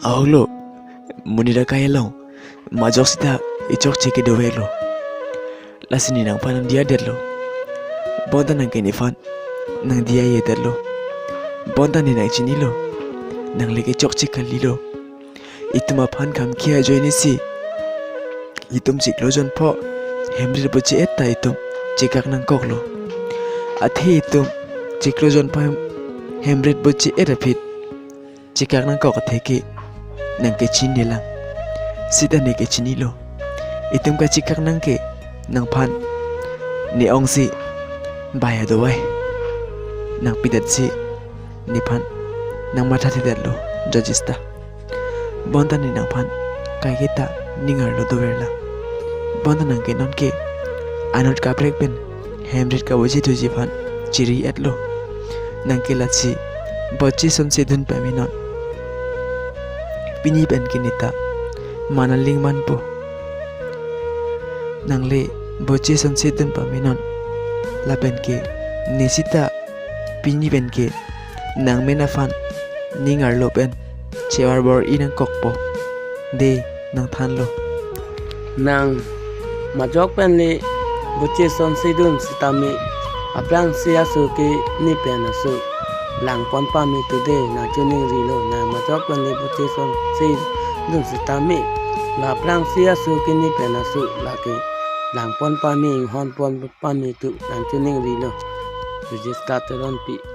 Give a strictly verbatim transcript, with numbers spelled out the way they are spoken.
Ahoklo, monit akai along majok sita echokche kedo-etlo. Lasi ne nangphan nangdiya detlo. Bonta nang ke nephan nangdiya-e detlo. Bonta ne nangchinilo, nangle kechokche kalilo. Itum aphan kham ke ajoine si itum chiklo jonpho hemret boche-et ta itum chekak nangkoklo. Athe itum chiklo jonpho hem-, hemret boche-et aphi chekak nangkok athe ke nang ke chinilang. Sita ne ke chinilo. Itum kachekak nang ke nangphan ne ongsi baya do-ai. Nangpidetsi nephan nangmathathedetlo judges ta. Bonta ne nangphan kaiketa ning arlo doverlang. Bonta nang ke non ke anut kaprek pen hemret kaboche thuji aphan chiri-etlo. Nang ke lasi boche sonse dun pame non. Pini pen ke neta manaling manpo. Nangle boche sonse dun pame non. Lapen ke ne sita pini pen ke nang men aphan ning arlo pen chevar bor-i nangkokpo. De, nangthanlo. Nang majok pen le boche sonse dun sitame aphrangsi aso ke ne pen aso langpon pame tu de, nangchiningrilo. Nang majok pen le boche sonse dun sitame la aphrangsi aso ke ne pen aso lake langpon pame, inghonpon pame tu, nangchiningrilo. Register Teronpi.